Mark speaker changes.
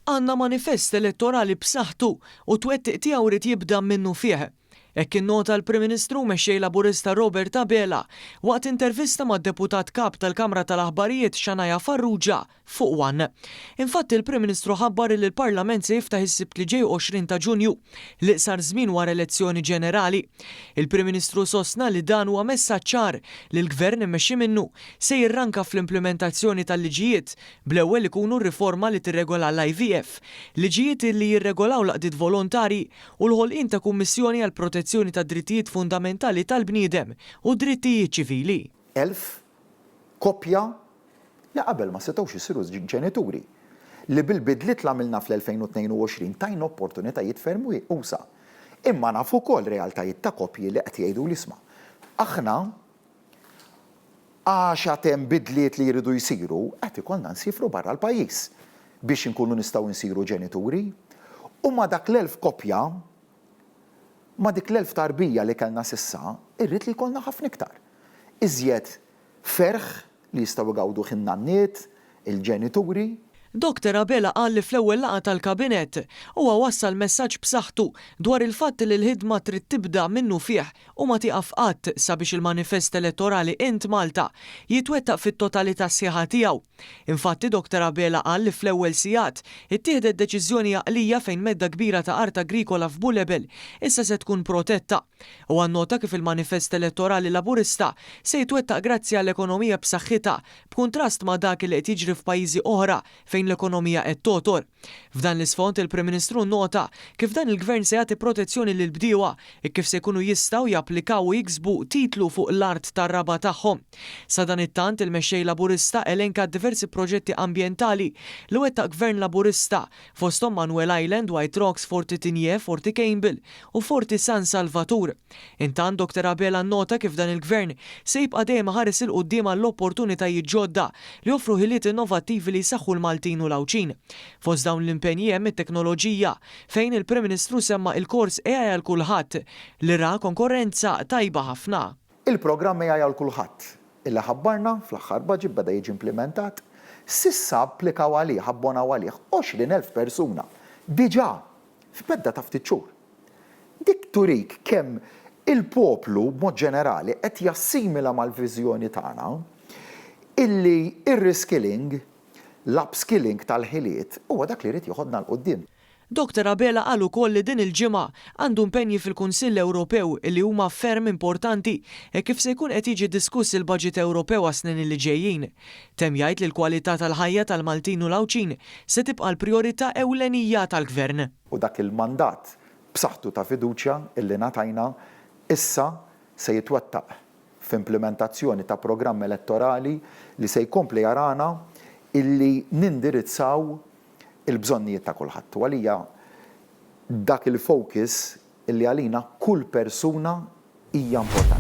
Speaker 1: Għandna manifest elettorali b'saħħtu u t-twettiq tiegħu jrid jibda minnufih. Hekk innota l-Prim Ministru u Mexxej Laburista Robert Abela waqt intervista mad-Deputat Kap tal-Kamra tal-Aħbarijiet Shania Farrugia fuq one. Infatti l-Prim Ministru ħabbar illi l-Parlament se jiftaħ is-Sibt li ġej 20 ta' Ġunju, l-iqsar żmien wara elezzjoni ġenerali. Il-Prim Ministru sostna li dan huwa messaġġ ċar li l-Gvern immexxi minnu se jirranka fl-implimentazzjoni tal-liġijiet bl-ewwel ikunu r-riforma li tirregola l-IVF, liġijiet li jirregolaw l-għaqdiet volontarji u l-ħolqien ta' Kummissjoni għall-Protezzjoni tad-Drittijiet Fundamentali tal-Bniedem u d-Drittijiet Ċivili.
Speaker 2: 1,000 koppja li qabel ma setgħux isiru ġenituri, li bil-bidliet li għamilna fl-2022 tajna opportunitajiet ferm usa'. Imma naf ukoll realtajiet ta' koppji li qed jgħiduli isma' aħna Għax għad hemm bidliet li jridu jsiru, qed ikollna nsiefru barra l-pajjiż biex inkunu nistgħu nsiru ġenituri. U ma' dak l-1,000 koppja, ma' dik l-1,000 tarbija li kellna s'issa, irrid li jkollna ħafna iktar. Iżjed ferħ li jistgħu jgawduh in-nanniet, il-ġenituri.
Speaker 1: Doctor Abela qal li fl-ewwel laqgħa tal-Kabinett, huwa wassal messaġġ b'saħħtu dwar il-fatt li l-ħidma trid tibda minnufih u ma tieqaf qatt sabiex il-manifest elettorali Int Malta jitwettaq fit-totalità sħiħa tiegħu. Infatti Doctor Abela qal li fl-ewwel sigħat ittieħdet deċiżjoni għaqlija fejn medda kbira ta' art agrikola f'Bulebel issa se tkun protetta. Huwa nnota kif il-manifest elettorali Laburista se jitwettaq grazzi għal ekonomija b'saħħitha b'kuntrast ma' dak li qed jiġri f'pajjiżi oħra fejn l-ekonomija qed togħtor. F'dan l-isfond il-Prim Ministru nnota kif dan il-Gvern se jagħti protezzjoni lill-bdiewa kif se jkunu jistgħu japplikaw u jiksbu titlu fuq l-art tar-raba' tagħhom. Sadanittant il-Mexxej Laburista elenka diversi proġetti ambjentali li wettaq Gvern Laburista fosthom Manuel Island, White Rocks, Forti Tigné, Forti Campbell u Forti San Salvatur. Intant Doctor Abela nnota kif dan il-Gvern se jibqa' dejjem iħares 'il quddiem għall-opportunitajiet ġodda li joffru ħiliet innovattivi li jsaħħu l-Maltin u l-Għawdxin. Fost dawn l-impenji hemm it-teknoloġija, fejn il-Prim Ministru semma il-kors AI għal Kulħadd li ra konkorrenza tajba ħafna.
Speaker 2: Il-programm AI għal Kulħadd, illi ħabbarna fl-aħħar budget beda jiġi implimentat, s'issa applikaw għalih, abbonaw għalih 20,000 persuna diġà f'medda ta' ftit xhur. Dik turik kemm il-poplu b'mod ġenerali qed jassimila mal-viżjoni tagħna illi r-reskilling, l-upskilling tal-ħiliet huwa dak li jrid jeħodna 'l quddiem.
Speaker 1: Doctor Abela qal ukoll li din il-ġimgħa għandu impenji fil-Kunsill Ewropew li huma ferm importanti hekk kif se jkun qed jiġi diskuss il-baġit Ewropew għas-snin li ġejjin. Temm jgħid li l-kwalità tal-ħajja tal-Maltin u l-Għawdxin se tibqa' l-prijorità ewlenija tal-Gvern.
Speaker 2: U dak il-mandat b'saħħtu ta' fiduċja illi ngħatajna issa se jitwettaq f'implimentazzjoni ta' programm elettorali li se jkompli jarana illi nindirizzaw il-bżonnijiet ta' kulħadd. U għalija dak il-focus illi għalina kull persuna hija importanti.